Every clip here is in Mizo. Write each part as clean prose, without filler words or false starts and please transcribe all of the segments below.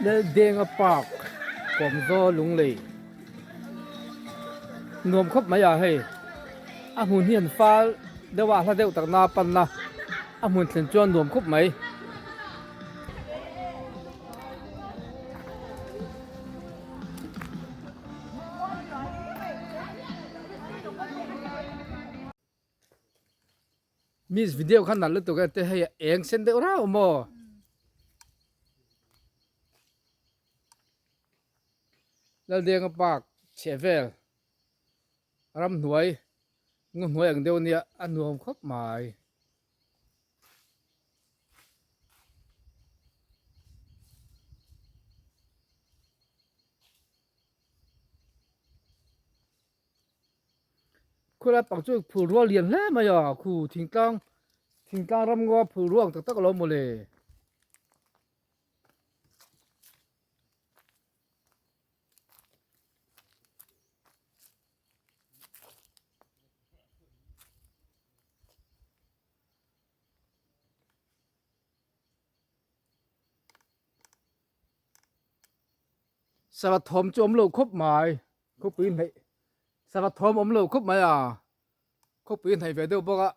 Laldenga park Kawmzaw Lunglei nuam khawp mai ah hei a hmun hi an fal deuh a hla deuh tak na pan na a hmun thlen chuan nuam khawp mai. Miss video kha nalh lutuk e te hei a eng sen deuh rauh maw. Laldenga park chheh vel ramhnuai ngaw hnuai ang deuh ania a nuam khawp mai. Khulai pak chu phul rual lian hle mai a khu thingtlang thingtlang ram ngaw phul rual ang tak tak alo mawle. Sava thawm chu awm lo khawp mai khawpui hnaih sava thawm awm lo khawp mai a khawpui hnaih ve deuh bawk a.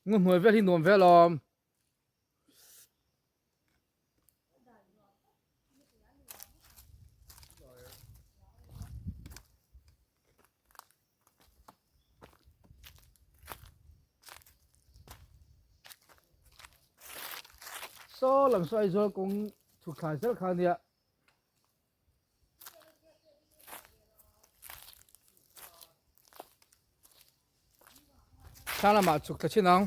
Ngaw hnuai vel hi nuam vel awm. Saw lam saw Aizawl kawng chhuk thlai zel kha ania. Thla lamah chhuk thla chin ang.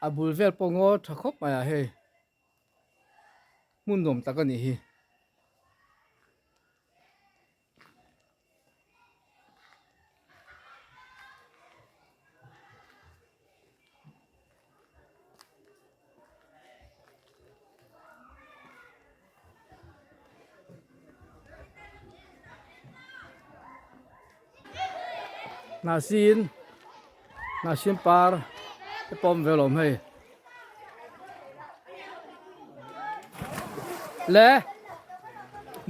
A bul vel pawh ngaw tha khawp mai a hei hmun nuam tak a nih hi. Hnahsin hnahsin par te pawh a awm ve alawm hei le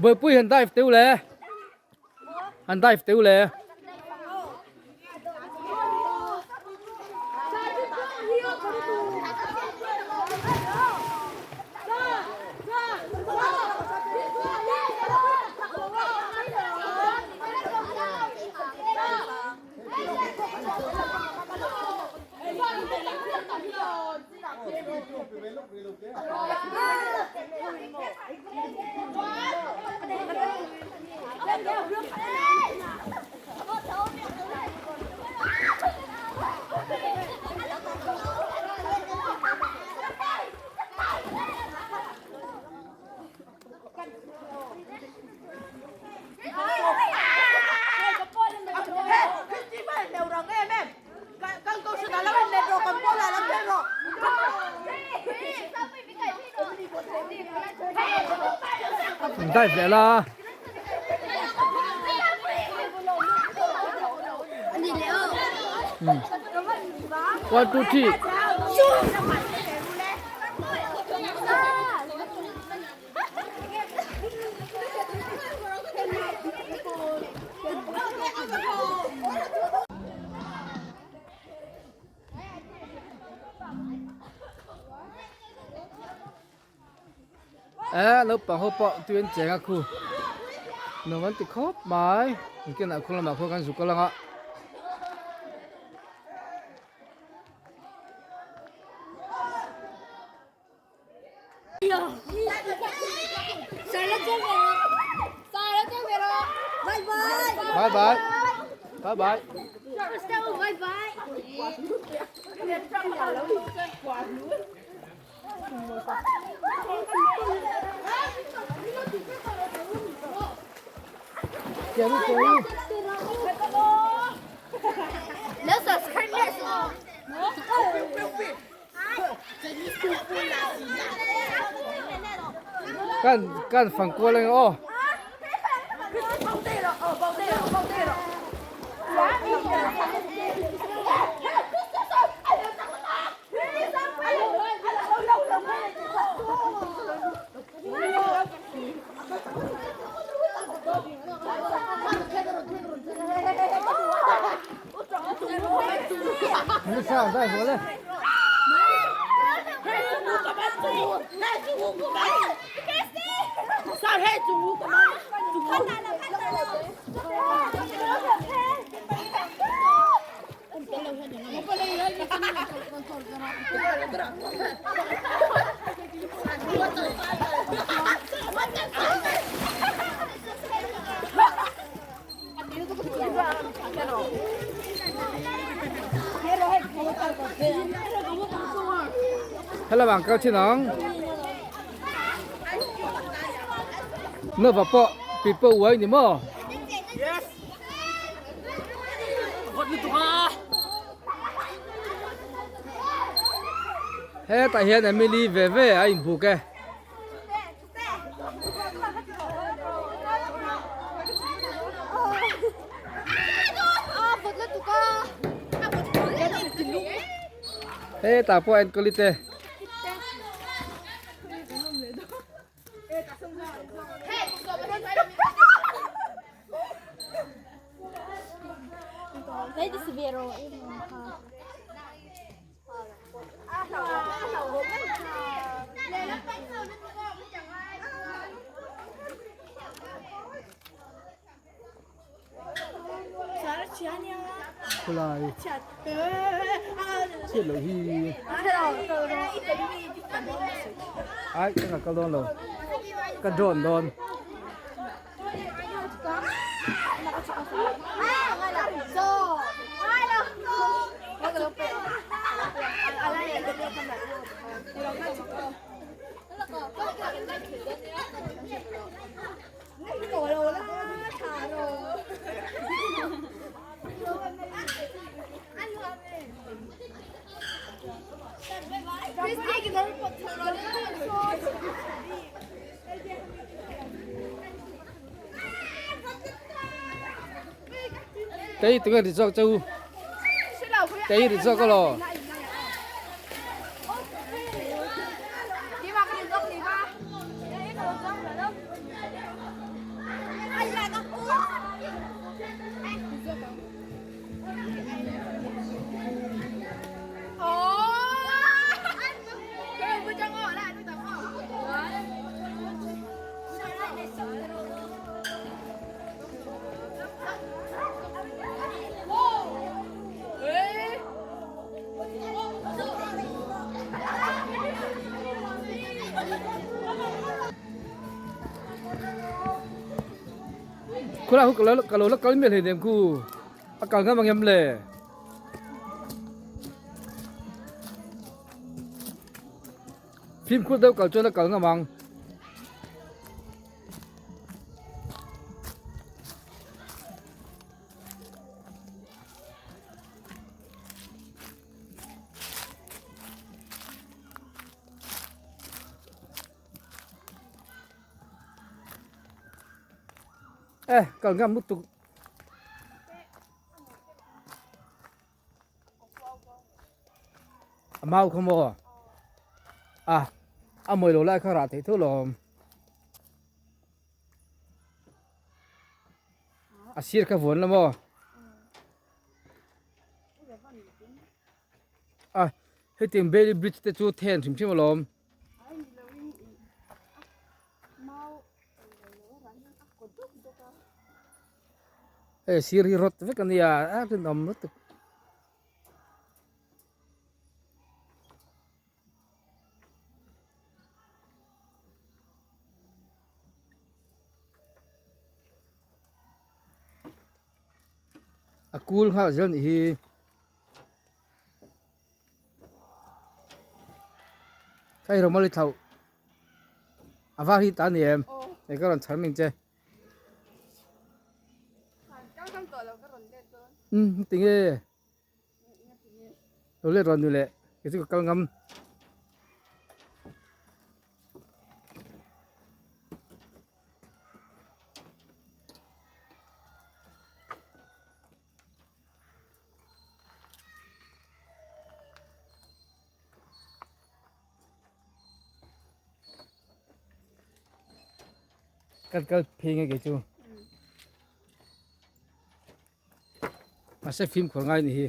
buaipui han dive teuh le han dive teuh le. Dive leh la. One, two, three. Eh naupang ho pawh tui an cheng a khu nuam an ti khawp mai engtin ah khu lamah khuan kan zuk a lang a. Bye bye. Bye bye. Bye bye. Chào chào. Kan kan fang kual ang aw. Hello ang kal chin ang. Nova pawh pipo uai ni maw? Yes. Vawt lutuk a. Hetah hian Emily ve ve a inbuk e. Hetah pawh enkawl te. Khulai chhiat loh hi ai ka kal dawn lo ka drone dawn. Tei tunge ri zawk che u tei ri zawk alaw. Khulai hu ka lo la kal miah hleinem khu a kal ngam ang em le. Fimkhur deuh kal chuan a kal ngam ang. Eh, kal ngam lutuk. A mau kha maw? A, a mawi lo lai kha rah theih tho lawm. A sir kha vuan la maw? A, hetiang Bailey Bridge te chu then hrim hrim alawm. Hei sir hi rawt vek a nia a rinawm lutuk. A kul nghal zel nih hi. Ka i romali thlauh. A var hi ta ni em? Hei ka rawn chhar ming che. Umm tinge lo let rawn ni leh kei chu ka kal ngam. Kal kal phei nge kei chu mahse fimkhur ngai ni hi.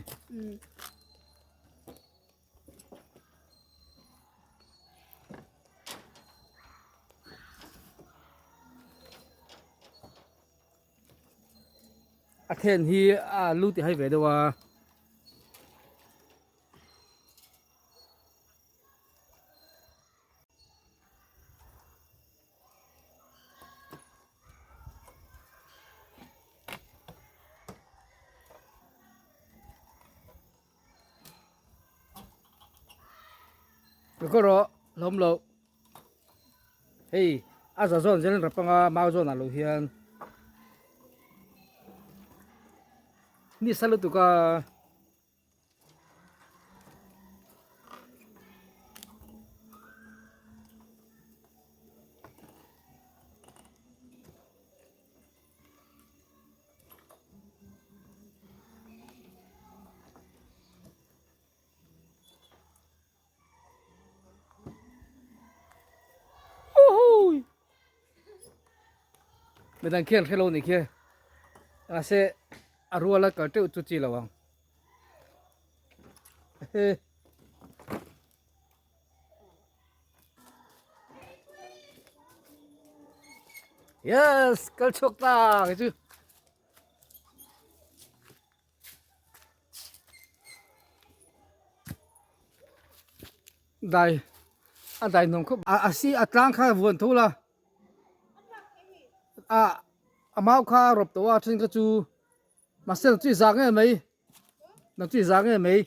A then hi a lu ti hai ve deuh a. Ka rawh hlawm loh hei a za zawn zel rap anga mau zawn ah lo hian ni sa lutuk a. Midang khian hrelo ni khi mahse a ruala kal teuh chu chi lo ang Yes kal chhuak ta kei chu. Dai a dai nuam khawp a si a tlang kha vuan tho la a a mau kha a rawp tawh a then kha chu mahse nang chu i zak ngei mai nang chu i zak ngei mai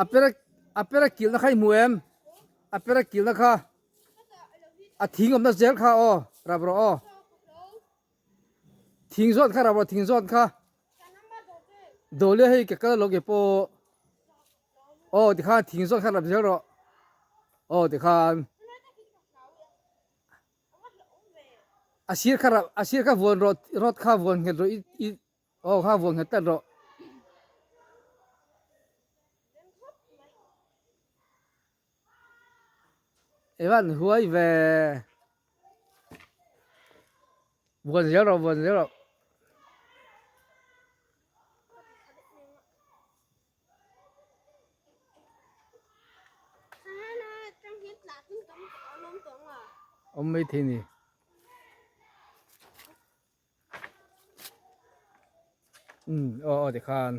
a pera a pera kilhna kha i hmu em a pera kilhna kha a thing awmna zel kha aw rap rawh aw. Thing zawt kha rabo thing zawt kha dawleh hei ka kal lo ke pawh aw tikhan thing zawt kha rap zel rawh aw tikhan a sir kha rap a sir kha vuan rawh rod kha vuan nghet rawh i i aw kha vuan nghet tlat rawh. Evan huai ve. Buan zel rawh buan zel rawh. Awm mai thei ni. Umm aw aw tikhan.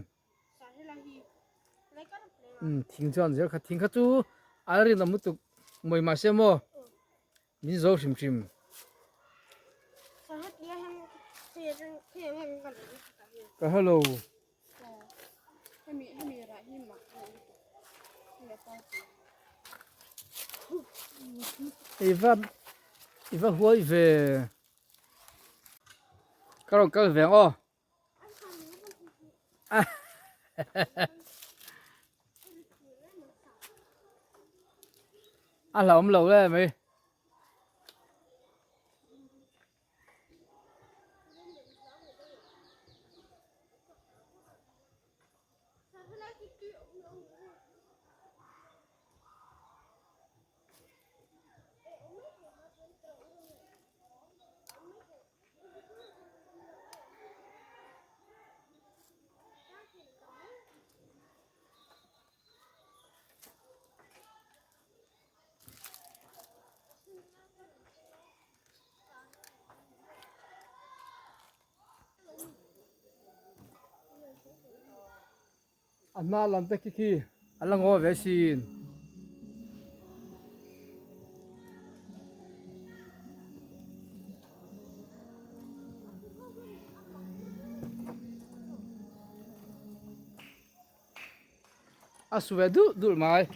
Umm thing chuan zel kha thing kha chu a rinawm lutuk mawi mahse maw. Min zo hrim hrim. Ka hello. I va i va huai ve. Ka rawn kal ve ang aw. A hlauhawm lo em mai. A hma lam te khi khi a la ngaw ve sin. A su ve dulh dulh mai.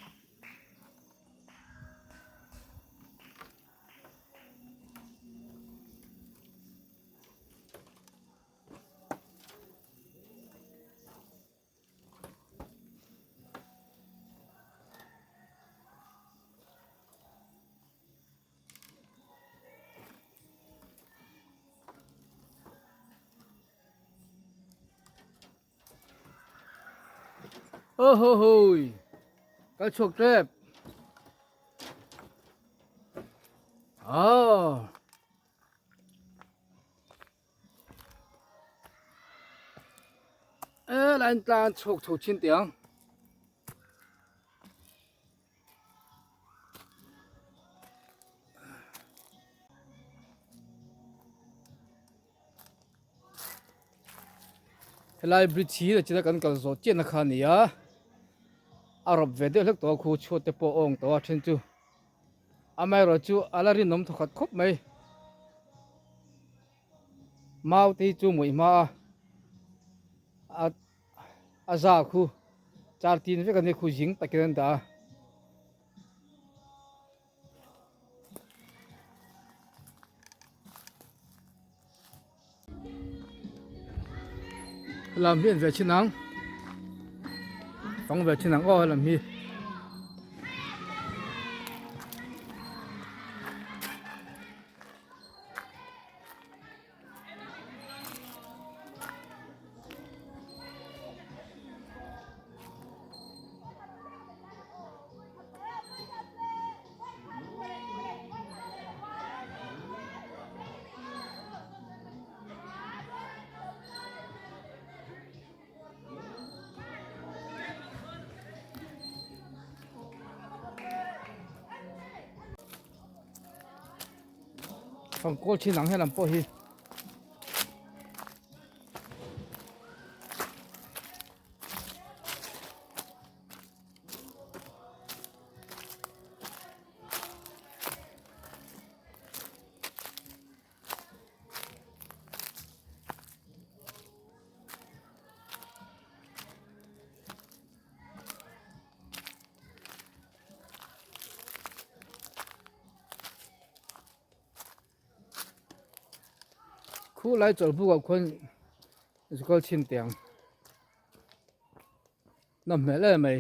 Ơ hô hôi Cái chuột đẹp Ờ Ê là anh ta chuột chuột chín tiếng Helai bridge hi china kan kal zawh chiahna kha a ni a a rawp ve deuh hlek tawh a khu chhuat te pawh a awng tawh a then chu amaherawh chu a la rinawm thawkhat khawp mai mau te hi chu muih hma a a za khu char tin vek a ni khu zing takin an dah a. Lam hi an ve chin ang fang ve chin ang aw helam hi. Fangkawl thin ang helam pawh hi. Khu lai chawlhbuk ah khuan zu kal chhin teh ang nawm hmel em mai.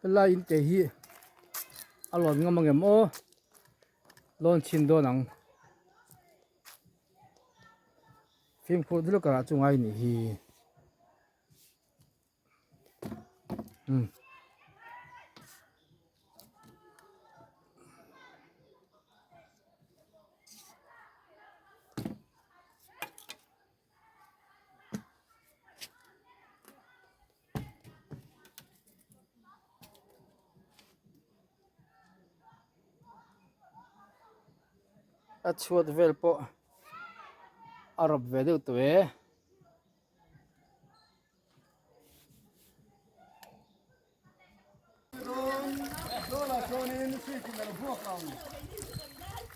Helai in te hi a lawn ngam angem aw lawn chhin dawn ang fimkhur deuh lawk ah chu ngai nih hi. A chhuat vel pawh a rawp ve deuh tawh e.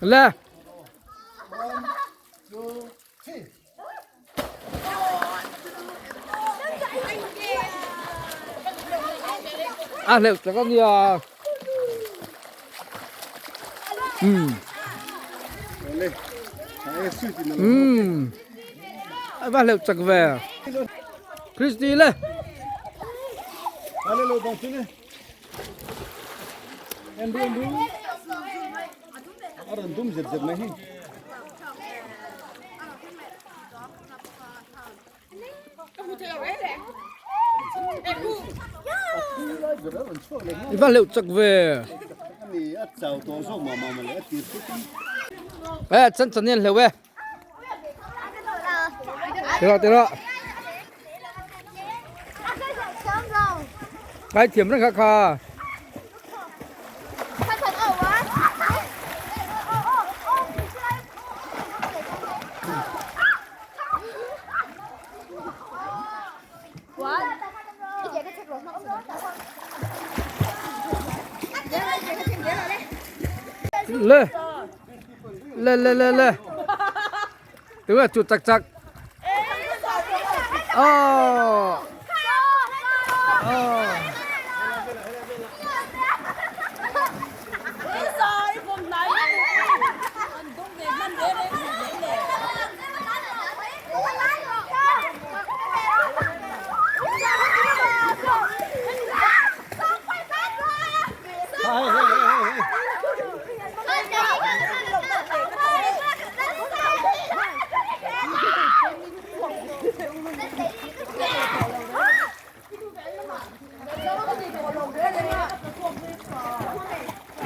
Le. A hleuh tak a nia. Um. Um. A va hleuh chak ve. Christy le. I va hleuh chak ve. E chan chan hian hleuh e. Tira tira. Kai thiam reng kha kha. Le le le le le Đúng là chuột chặt chặt. Oh. Oh.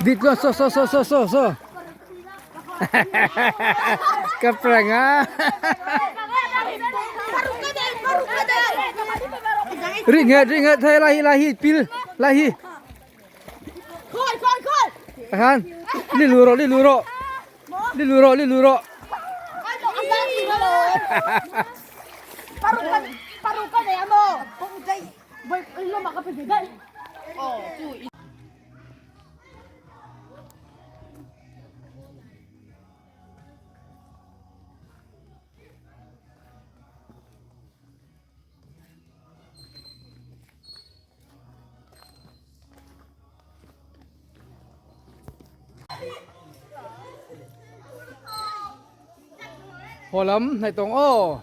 Dit lo so so so so so so. Ka prank a. Ri nge ri nge thai lai hi lai hi pil lai hi. Khan li lu ro li lu ro. Li lu ro li lu ro. Haw lam hnaih tawng aw.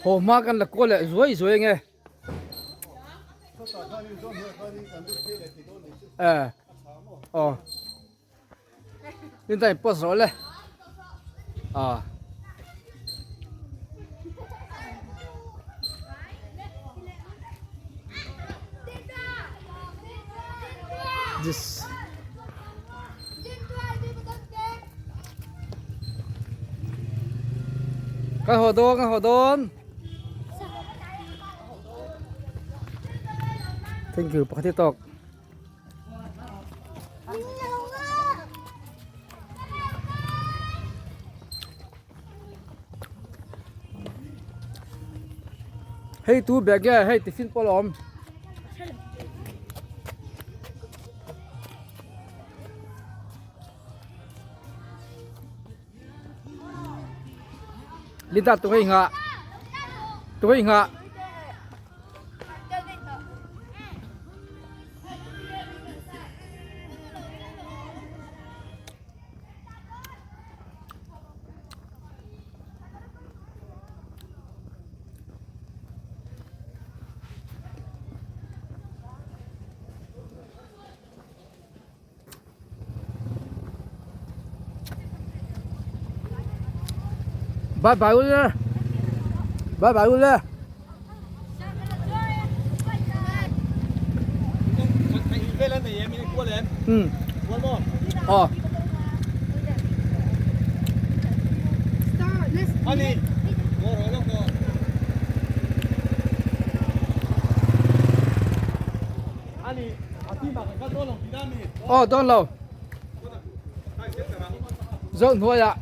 Haw hma kan la kual leh zuai zuai ang e. Eh. Aw. Tin ta in post rawh le. Ah. This Kan haw dawn, kan haw dawn. Thank you, pakhat hi tawk. Hei tu bag nge hei tiffin pawh a awm. Linda tui ngah tui ngah. Bye bye ule. Bye bye ule. Ừ. Ờ. Aw dawn lo. Zoh hnuai ah.